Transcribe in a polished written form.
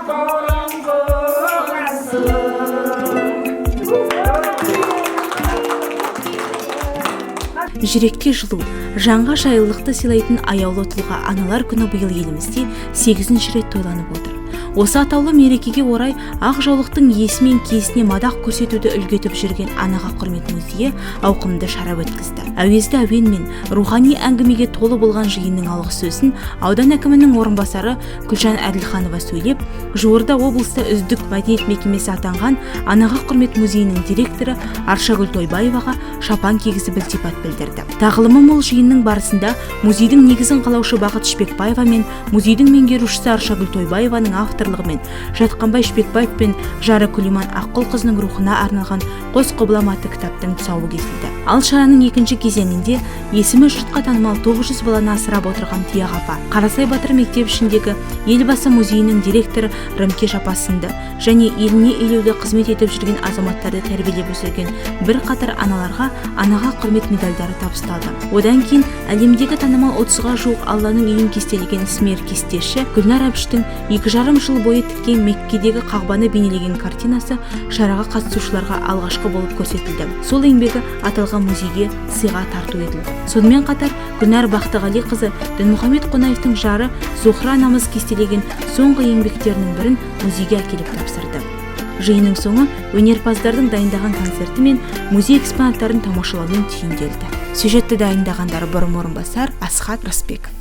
Бұрын боласың. Жүрекке жылу, жанға жайлылықты сыйлайтын аяулы тұлға Аналар күні биыл елімізде сегізінші рет тойланып отыр. Осы атаулы мерекеге орай ақ жаулықтың иесі мен киесіне мадақ көрсетуді үлгі етіп жүрген Анаға құрмет музейі ауқымды шара өткізді. Әуезді әуен мен рухани әңгімеге толы болған жиынның алғы сөзін аудан әкімінің орынбасары Гүлжан Әділханова сөйлеп, жуырда облыста үздік мәдениет мекемесі атанған Анаға құрмет музейінің директоры Аршагүл Тойбаеваға шапан кигізіп, ілтипат білдірді. Тағылымы мол жиынның барысында музейдің негізін қалаушы Бақыт Шпекбаева мен музейдің меңгерушісі Аршагүл Тойбаеваның авторлығымен Жатқанбай Шпекбаев пен жары Күлиман Аққұлқызының рухына арналған «Қос құбылам» атты кітаптың тұсауы кесілді. Ал шараның екінші кезеңінде есімі жұртқа танымал, 900 баланы асырап отырған Тұяқ апа, Қарасай батыр мектеп ішіндегі Елбасы музейінің директоры Рымкеш апа сынды және еліне елеулі қызмет етіп жүрген азаматтарды тәрбиелеп өсірген бірқатар аналарға Анаға құрмет медальдары табысталды. Одан кейін әлемдегі танымал 30-ға жуық Алланың үйін кестелеген ісмер кестеші Гүлнар Әбіштің 2,5 жыл бойы тіккен, Меккедегі Қағбаны бейнелеген картинасы шараға қатысушыларға алғашқы болып көрсетілді. Сол еңбегі аталған музейге сыйға тарту етілді. Сонымен қатар Гүлнар Бақтығалиқызы Дінмұхамед Қонаевтың жары Зухра анамыз кестелеген соңғы еңбектерінің бірін музейге әкеліп тапсырды. Жиынның соңы өнерпаздардың дайындаған концерті мен музей экспонаттарын тамашалаумен түйінделді. Сюжетті дайындағандар: Бұрым Орынбасар, Асхат Рысбеков.